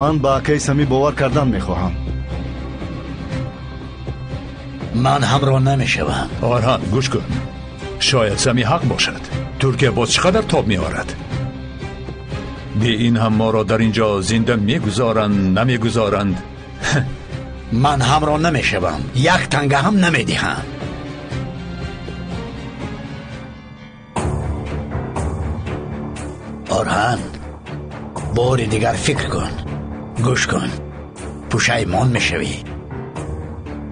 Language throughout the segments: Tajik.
Ман ба акаи Самӣ бовар кардан мехоҳам. Ман ҳамроҳ намешавам. Орҳан, гӯш кун. Шояд Самӣ ҳақ бошад. Туркия боз чӣ қадар тоб меорад? Бе ин ҳам моро дар ин ҷо зинда мегузоранд, намегузоранд. Ман ҳамроҳ намешавам. Як танга ҳам намедиҳам. Орҳан, бори дигар фикр кун. Гӯш кун. Пушаймон мешавӣ.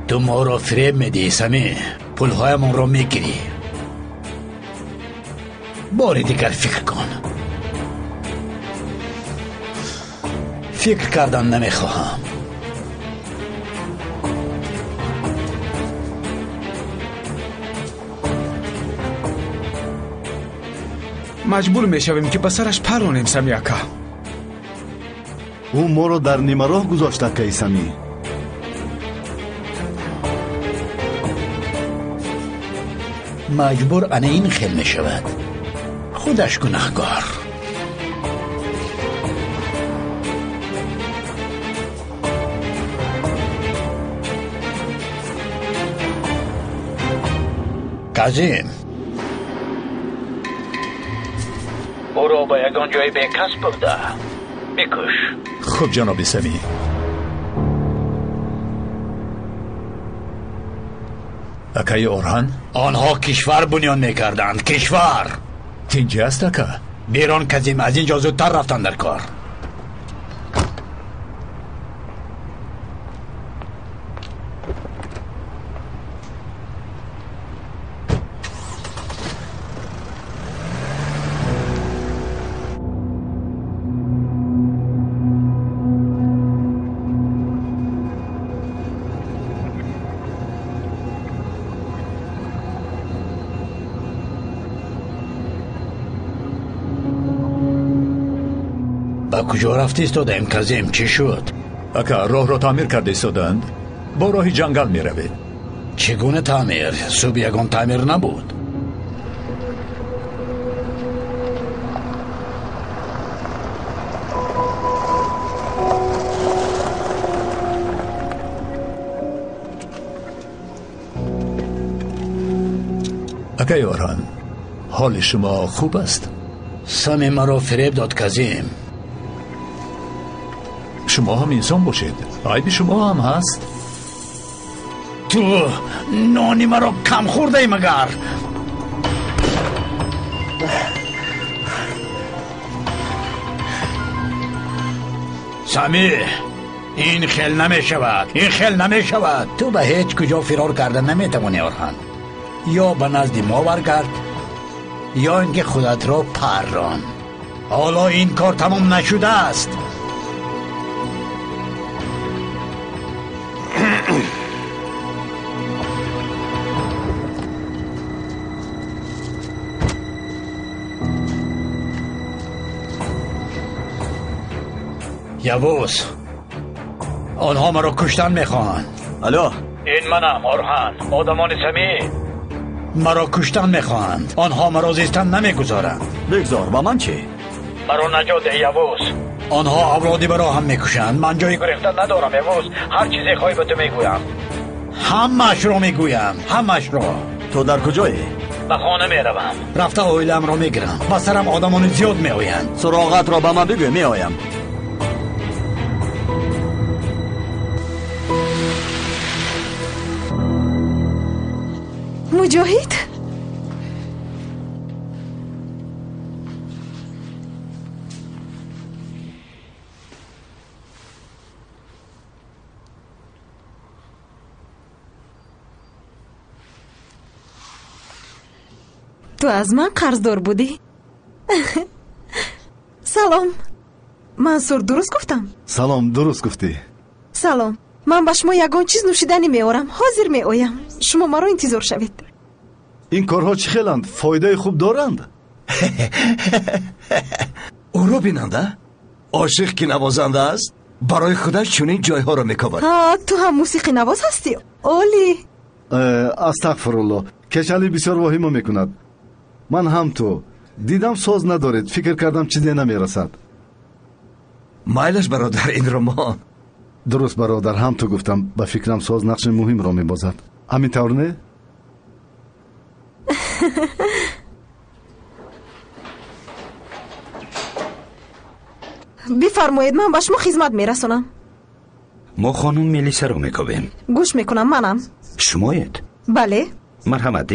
Ту моро фиреб медиҳӣ, Самӣ. Пулҳоямонро мегирӣ. Бори дигар фикр кун. Фикр кардан намехоҳам. Маҷбур мешавем, ки ба сараш паронем, Самӣ ака. Ӯ моро дар нимароҳ гузошт, акаи Самӣ. Маҷбур ана ин хел мешавад. Худаш гунаҳгор. Казим, ӯро ба ягон ҷои бекас бурда бикуш. Хуб, ҷаноби Самӣ. Акаи Орҳан? Онҳо кишвар бунёд мекарданд. Кишвар. Тинҷи аст, ака? Берон, Казим, аз ин ҷо зудтар рафтан дар кор. Ба куҷо рафта истодаем, Казим? Чӣ шуд? Ака, роҳро таъмир карда истодаанд. Бо роҳи ҷангал меравед. Чӣ гуна таъмир? Субҳ ягон таъмир набуд. Акаи Орҳан, ҳоли шумо хуб аст? Сами маро фиреб дод, Казим. Шумо ҳам инсон бошед. Айби шумо ҳам ҳаст. Ту нони маро кам хӯрдаӣ магар? Самӣ, ин хел намешавад. Ин хел намешавад. Ту ба ҳеҷ куҷо фирор карда наметавонӣ, Орҳан. Ё ба назди мо баргард, ё ин ки худатро паррон. Ҳоло ин кор тамом нашудааст. Явуз, онҳо маро куштан мехоҳанд. Алло, ин манам, Орҳан. Одамони Самӣ маро куштан мехоҳанд. Онҳо маро зистан намегузоранд. Бигзор, ба ман чӣ? Маро наҷот деҳ, Явуз. Онҳо авлоди маро ҳам мекушанд. Ман ҷои гурехтан надорам, Явуз. Ҳар чизе хоҳӣ ба ту мегӯям. Ҳамаашро мегӯям, ҳамаашро. Ту дар куҷоӣ? Ба хона меравам. Рафта оиламро мегирам. Ба сарам одамони зиёд меоянд. Суроғатро ба ман бигӯ, меоям. Муҷоҳид? Ту аз ман қарздор будӣ? Салом. Мансур, дуруст гуфтам? Салом, дуруст гуфтӣ. Салом. Ман ба шумо ягон чиз нӯшиданӣ меорам. Ҳозир меоям. Шумо маро интизор шавед. Ин корҳо чӣ хеланд? Фоидаи хуб доранд? Ӯро бинанда? Ошиқ ки навозанда аст, барои худаш чунин ҷойҳоро мекобад. Ту ҳам мусиқинавоз ҳастӣ? Олӣ. Астағфирулло, кешалӣ бисёр воҳима мекунад. Ман ҳам ту. Дидам соз надоред, фикр кардам чизе намерасад. Майлаш бародар, инро мо. Дуруст бародар, ҳам ту гуфтам, ба фикрам соз нақши муҳимро мебозад. Ҳамин тавр не? Бифармоед, ман ба шумо хизмат мерасонам. Мо хонум Мелисаро мекобем. Гӯш мекунам, манам. Шумоед? Бале. Марҳамат.